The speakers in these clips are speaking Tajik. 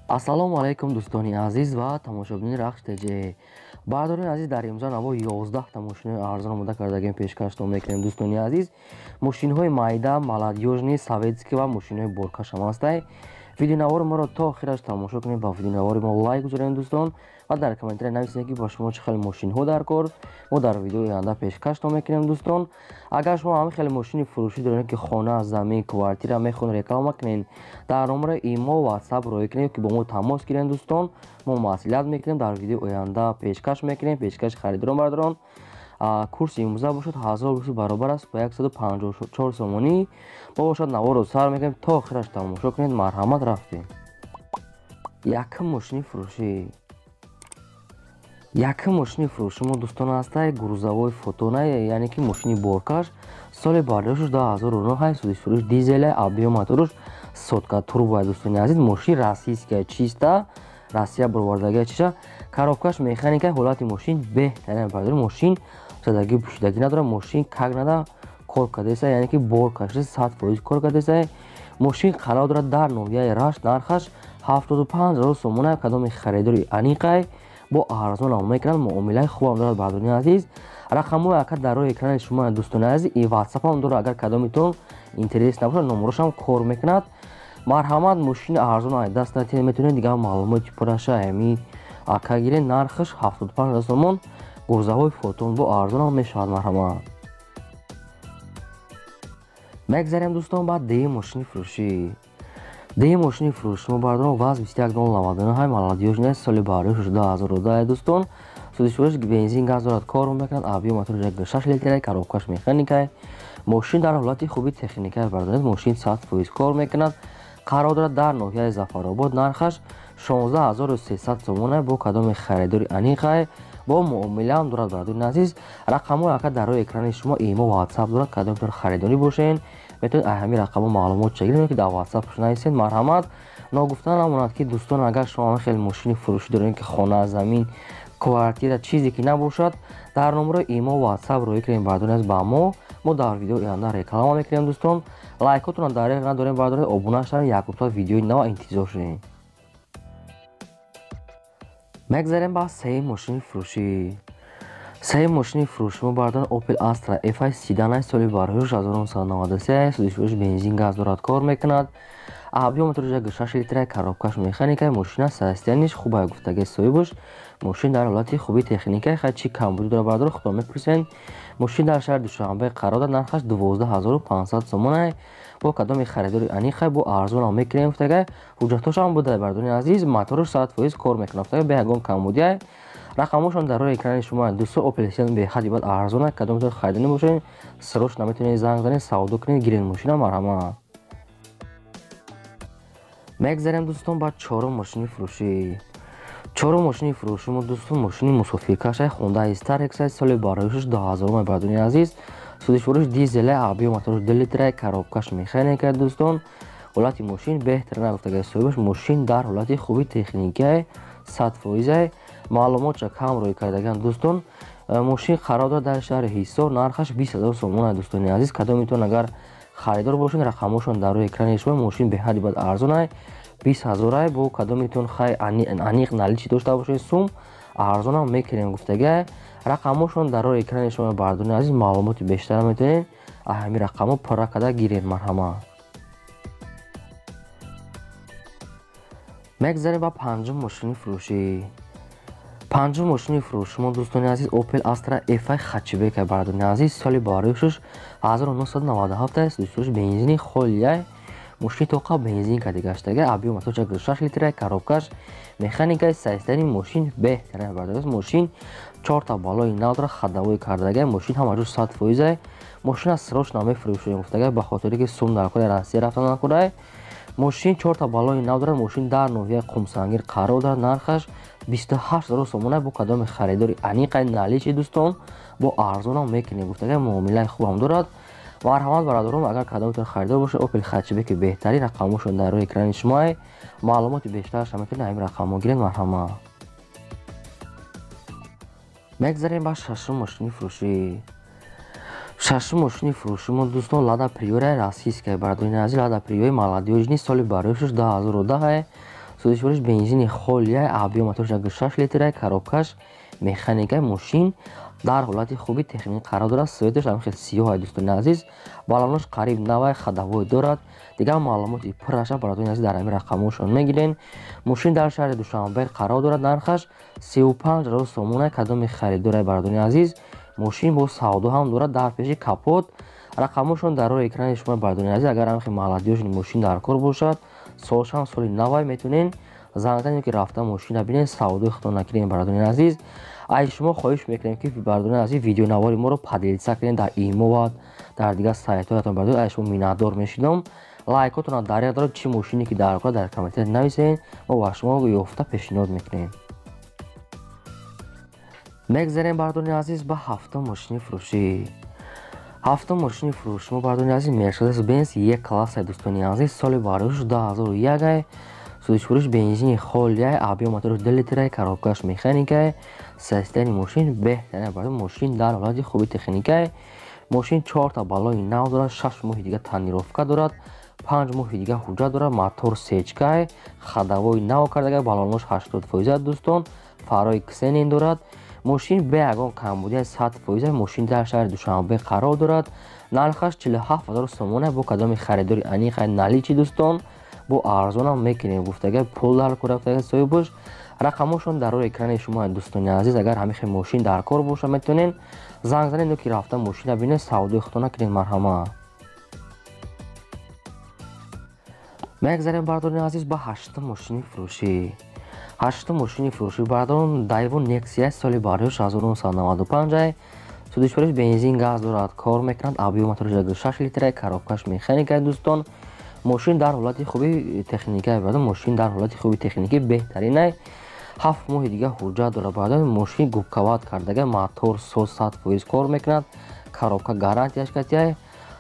Ассалому алайкум, дӯстони азиз ва тамошобинони Рахш ТЖ. Бародарони азиз, дар имзо наво 11 та мошинои арзон омода кардагем, пешкаштон мекунем, дӯстони азиз. Мошинҳои майда, молодёжный, советский ва мошинҳои боркаш ҳам ҳастай. Видеонавори моро то охираш тамошо кунед, ба видеонавори мо лайк гузоред, дӯстон, ва дар комментария нависед, ки ба шумо чӣ хел мошинҳо дар кор. Мо дар видеои оянда пешкаштон мекунем, дӯстон. Агар шумо ҳамин хеле мошини фурӯшӣ доред, ки хона, замин, квартира мехоҳед реклама кунед, дар номери имо, ватсап роҳӣ кунед, ки бо мо тамос гиред, дӯстон. Мо маслиҳат мекунем, дар видеои оянда пешкаш мекунем, пешкаши харидорон, бародарон. Курси имрӯза бошад 1000 рубл баробар аст ба 154 сомонӣ. Мо бошад наворо сар мекунем, то охираш тамошо кунед. Марҳамат, рафтем. Якум мошини фурӯшӣ. Якум мошини фурӯши мо, дӯстон, ҳастай грузовой Фотона, яъне ки мошини боркаш. Соли бардошташ 2009, судисуриш дизеля, объём моторуш сотка турбо. Дӯстони азиз, мошин российская, чиста Россия баровардагия чиша, коробкаш механика. Ҳолати мошин беҳтарин, бардор. Мошин задагӣ пӯшидагӣ надорад, мошин как нада кор кардааста, яъне ки бор кашида 100% кор кардааста. Мошин қарор дорад дар ноҳияи Рашт, нархаш 75 000 сомона. Кадоми харидори аниқай, бо арзон мекунад, муомилаи хубам дорад, бардорини азиз. Рақамҳои ака дар рӯи экрани шумо, дӯстони азиз, и ватсапам дорад. Агар кадомитон интерес набошад, номерошам кор мекунад. Марҳамат, мошини арзон ай даст натиҳед, метавонед дигар маълумоти пурраша ами ака гиред. Нархаш 75 000 сомон, грузовой Фотон, бо арзонам мешавад. Марҳамат, мегзарем, дӯстон, ба дуюм мошини фурӯшӣ. Дуюм мошини фурӯши мо, бардорон, ВАЗ 2199, молодёжный, соли бардошташ 2010, дӯстон. Судишуриш бензин, газ дорад, кор мекунад, объём мотор 6 литра, коробкаш механика. Мошин дар ҳолати хуби техника, бардоред, мошин 100% кор мекунад. Қарор дорад дар ноҳияи Зафаробод, нархаш 16 300 сомона. Бо кадоми харидори аниқай, бо муомилаам дорад, бародари азиз. Рақамҳои ака дар рӯи экрани шумо, имо, ватсап дорад. Кадомтон харидорӣ бошед, метавонед аз ҳамин рақамҳо маълумот чагиред, ки дар ватсап нависед. Марҳамат. Ногуфта намонад, ки дӯстон, агар шумо ҳамин хел мошини фурӯшӣ доред, ки хона, замин, квартира, чизе ки набошад, дар номерои имо, ватсап роҳӣ кунед, бародари азиз, ба мо. Мо дар видеои оянда реклама мекунем, дӯстон. Лайкотонро дареғ надорем, бародари, обуна шавед, якубта видеои нава интизор шавед. Мегзарем ба сеюм мошини фурӯшӣ. Сеюм мошини фурӯши мо, бародарон, Opel Astra F седан, соли барояш 1993, судишуриш бензин, газ дорад, кор мекунад, объём мотори 6 литра, коробкаш механика. Мошина состояниш хуба, гуфтаги соҳибаш, мошин дар ҳолати хуби техника. Хай, чӣ камбудӣ дорад, бародаро, худо мепурсед. Мошин дар шаҳри Душанбе қарор дорад, нархаш 12 500 сомона. Бо кадоми харидори аниқай, бо арзонам мекунем, гуфтагай. Ҳуҷҷатҳошам буда, бародарони азиз, мотораш 100% кор мекунад, гуфтагай, бе ягон камбудиай. Рақамҳошон дар рӯи экрани шумо, дӯсто. Opel седан беҳадди бад арзона. Кадомтон харидорӣ бошед, срочно метавонед занг занед, савдо кунед, гиред мошина. Марҳамат. Мегзарем, дӯстон, ба чорум мошини фурӯшӣ. Чорум мошини фурӯши мо, дӯстон, мошини мусофиркашай Хондаи Starex, соли барояшаш 2000, бародарони азиз. Судишфурӯш дизеля, объём мотораш 2 литра, коробкаш механика. Дӯстон, ҳолати мошин беҳтар нагуфтагай соҳибаш, мошин дар ҳолати хуби техникиай, 100%. Маълумотша кам рӯй кардаган, дӯстон. Мошин қарор дорад дар шаҳри Ҳисор, нархаш 20 000 сомона. Дӯстони азиз, кадомитон агар харидор бошед, рақамҳошон дар рӯи экрани шумо. Мошин беҳадди бад арзонай, 20 000-ай. Бо кадомитон хай аниқ наличи дошта бошед, сум арзонам мекунем, гуфтагай. Рақамҳошон дар рӯи экрани шумо, бародарони азиз. Маълумоти бештар метавонед аз ҳамин рақамҳо пурра карда гиред. Марҳамат. Мегзарем ба панҷум мошини фурӯшӣ. Панҷум мошини фурӯши мо, дӯстони азиз, Opel Astra F хэтчбек, бародарони азиз, соли барояшаш 1997, дӯстонаш бензини холияй. Мошини тоқа бензин кади гаштага, объём мотор 6 литра, коробкаш механикаи. Состояние мошин беҳтарин, бародарон. Мошин чорта баллони нав дорад, ходовой кардага. Мошин ҳама ҷо 100%. Мошина срочно мефурӯшем, гуфтага, ба хотире ки сум дар кори Россия рафта накунай. Мошин чорта баллони нав дорад. Мошин дар ноҳияи Қумсангир қарор дорад, нархаш 28 000 сомона. Бо кадоми харидори аниқай наличи, дӯстон, бо арзонам мекунем, гуфтага, муомилаи хубам дорад. Марҳамат, бародарон, агар кадомтон харидор бошед, Opel хэтчбеки беҳтарин, рақамҳошон дар рӯи экрани шумоай. Маълумоти бештарашро метавонед ҳамин рақамҳо гиред. Марҳамат. Мегзарем ба шашум мошини фурӯшӣ. Шашум мошини фурӯши мо, дӯстон, Лада Приора российская, бародарони азиз. Лада Приори молодёжный, соли барояшаш 2010. Сӯзишвориш бензини холия, объём моторш 6 литра, коробкаш механика. Мошин дар ҳолати хуби техникӣ қарор дорад. Светаш ҳам хеле сиёҳ, дӯстони азиз. Балонаш қариб навай, ходовой дорад. Дигар маълумоти пурраша, бародарони азиз, дар ҳамин рақамҳошон мегирен. Мошин дар шаҳри Душанбе қарор дорад. Нархаш 35 000 сомона. Кадоми харидорай, бародарони азиз, мошин бо савдо ҳам дорад дар пеши капот. Рақамҳошон дар рӯи экрани шумо, бародарони азиз. Агар ҳамхел молодёжный мошин дар кор бошад, солшам соли навай, метавонен занг занед ки рафта мошина бинед, савдои худтон накунед. Бародарони азиз, ай шумо хоҳиш мекунем, ки, бародарони азиз, видеонавори моро поделиться кунед дар имо ва дар дигар сайтҳоятон. Бародарон, ай шумо миннатдор мешудам. Лайкотонро дар доред. Чӣ мошине ки дар кор, дар комментария нависед, мо ба шумо ёфта пешниҳод мекунем. Мегзарем, бародарони азиз, ба ҳафтум мошини фурӯшӣ. Ҳафтум мошини фурӯши мо, бародарони азиз, Мерседес Бенз Е класса, дӯстони азиз. Соли бардошт 2001, сӯзишвориш бензини холия, объём мотораш 2 литра, коробкаш механика. Состояние мошин беҳтарин, барои мошин дар ҳолати хуби техника. Мошин чорта баллони нав дорад, 6 моҳи дига тонировка дорад, 5 моҳи дига ҳуҷҷат дорад. Мотор сечкай, ходовой нав кардага, баллонош 80%, дӯстон. Фарои ксенон дорад. Мошин бе ягон камбудия 100%. Мошин дар шаҳри Душанбе қарор дорад. Нархаш 47 000 сомона. Бо кадоми харидори аниқай наличный, дӯстон, бо арзонам мекунем гуфтага, пул дар кор гуфтага соҳибош. Рақамҳошон дар рӯи экрани шумо, дӯстони азиз. Агар ҳамин хел мошин дар кор боша, метавонед занг занед ки рафта мошина бинед, савдои худтона кунед, марҳамат. Мегзарем, бародарони азиз, ба ҳаштум мошини фурӯшӣ. Ҳаштум мошини фурӯшӣ, бародарон, Дайву Нексия, соли бардошт 1995. Сӯзишвориш бензин, газ дорад, кор мекунад. Объём мотораш 6 литра, коробкаш механика. Дӯстон, мошин дар ҳолати хуби техника. Мошин дар ҳолати хуби техникӣ беҳтаринай. 7 моҳи дига ҳуҷҷат дорад, бародарон. Мошин губкават кардага, мотор соз, 100% кор мекунад, коробка гарантияш катияй.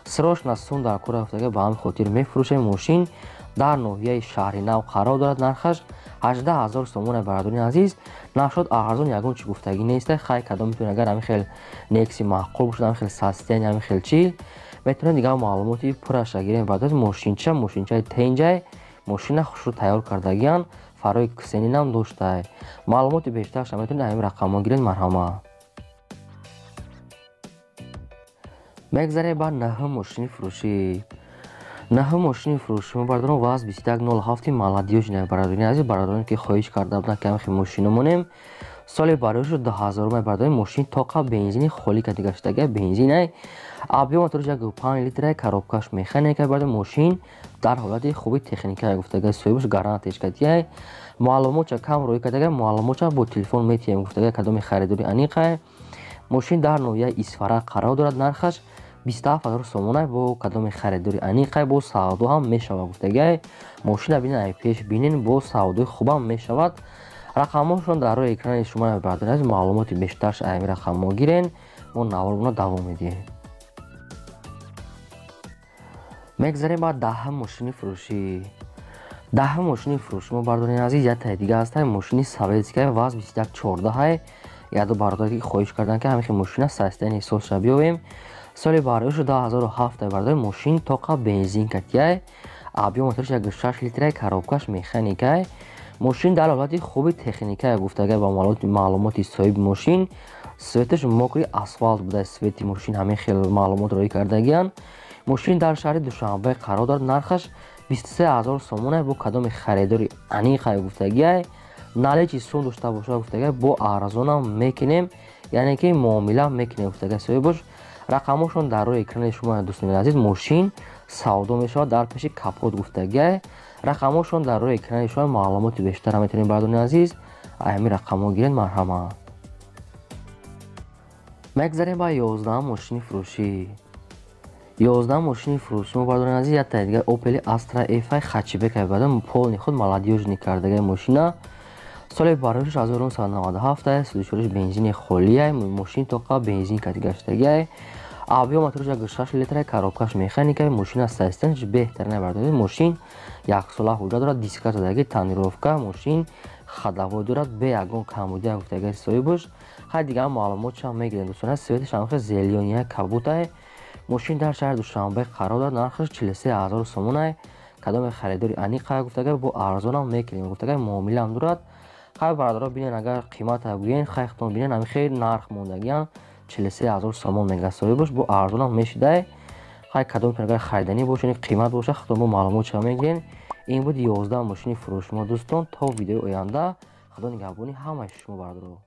Срочно сум дар кор рафтага, ба ҳамин хотир мефурӯшем. Мошин дар ноҳияи Шаҳри Нав қарор дорад. Нархаш 18 000 сомона, бародарони азиз. Нашод арзон ягон чӣ гуфтагӣ неста. Хай, кадом метавонед, агар ҳамин хел Некси маъқул бошад, ҳамин хел состояние, ҳамин хел чӣ, метавонед дигар маълумоти пурраша гирем. Баъд мошинча, мошинчаи тенҷай, мошина хушрӯ тайёр кардагиян, фарои ксенинам доштай. Маълумоти бештарша метавонед ҳамин рақамҳо гиред, марҳамат. Мегзарем ба наҳум мошини фурӯшӣ. Наҳум мошини фурӯши мо, бародарон, ВАЗ 2107 молодёжный. Бародарони азиз, бародароне ки хоҳиш карда буданд, ки ҳамин мошино монем, соли барошу 2000, бародарони. Мошин тоқа бензини холӣ кати гаштага, бензинай, объём мотораш 1,5 литра, коробкаш механика. Барои мошин дар ҳолати хуби техника гуфтага соҳибаш, гарантияш катияй. Маълумотча кам рӯй кардага, маълумотча бо телефон метиҳем гуфтага, кадоми харидори аниқай. Мошин дар ноҳияи Исфара қарор дорад. Нархаш 27 000 сомона. Бо кадоми харидори аниқай, бо савдо ҳам мешавад гуфтагай. Мошина бинен, ай пеш бинен, бо савдои хубам мешавад. Рақамҳошон дар рӯи экрани шумо, бародари азиз. Маълумоти бештарш ами рақамҳо гирен. Мо навормона давом медиҳем. Мегзарем ба даҳум мошини фурӯшӣ. Даҳум мошини фурӯши мо, бародарони азиз, яктаи дига ҳастай, мошини советская ВАЗ 2114. Яду бародаре ки хоҳиш карданд, ки ҳамин мошина состояние созша биёвем. Соли бардошу 2007, бародари. Мошин тоқа бензин катияй, объём мотораш 1,6 литрай, коробкаш механикай. Мошин дар ҳолати хуби техникая гуфтагай ба маълумоти соҳиби мошин. Светаш мокрый асфалт буда, свети мошин, ҳамин хел маълумот роӣ кардагиянд. Мошин дар шаҳри Душанбе қарор дорад. Нархаш 23 000 сомона. Бо кадоми харидори аниқай гуфтагиай, наличный сум дошта боша гуфтагиай, бо арзонам мекунем, яъне ки муомила мекунем гуфтагиай соҳибош. Рақамҳошон дар рӯи экрани шумо, дӯстони азиз. Мошин савдо мешавад дар пеши капот гуфтагиай. Рақамҳошон дар рӯи экрани шумо. Маълумоти бештара метавонед, бародарони азиз, ҳамин рақамҳо гиред, марҳамат. Мегзарем ба 11-ум мошини фурӯшӣ. 11-ум мошини фурӯши мо, бародарони азиз, яктаи дигар Опели Астра Ф хэтчбек, бародарон, полный худ молодёжный кардагай мошина. Соли бароишаш 1997, сӯзишвориш бензини холиай, мошин тоқа бензин кати гаштагиай, объём мотораш 1,6 литра, коробкаш механикай. Мошина состоянияш беҳтарин, бародари. Мошин яксола ҳуҷҷат дорад, диска задаги, тонировка, мошин ходовой дорад, бе ягон камбудия гуфтагай соҳибаш. Хай, дигар маълумотшам мегирем, дӯстон. Светаш ҳамхел зелёный кабутай. Мошин дар шаҳри Душанбе қарор дорад. Нархаш 43 000 сомонай. Кадоме харидори аниқа, гуфтагай, бо арзонам мекунем, гуфтагай, муомилаам дорад. Хай, бародаро, бинен, агар қимата гӯен, хай, худтон бинен, ҳами хел нарх мондагиам, 43 000 сомон мега соҳибаш, бо арзонам мешидай. Хай, кадомтон агар хариданӣ бошед, қимат боша, худтон бо маълумот шава мегирен. Ин буд 11 мошини фурӯши мо, дӯстон. То видеои оянда, худо нигаҳбони ҳамаи шумо, бародаро.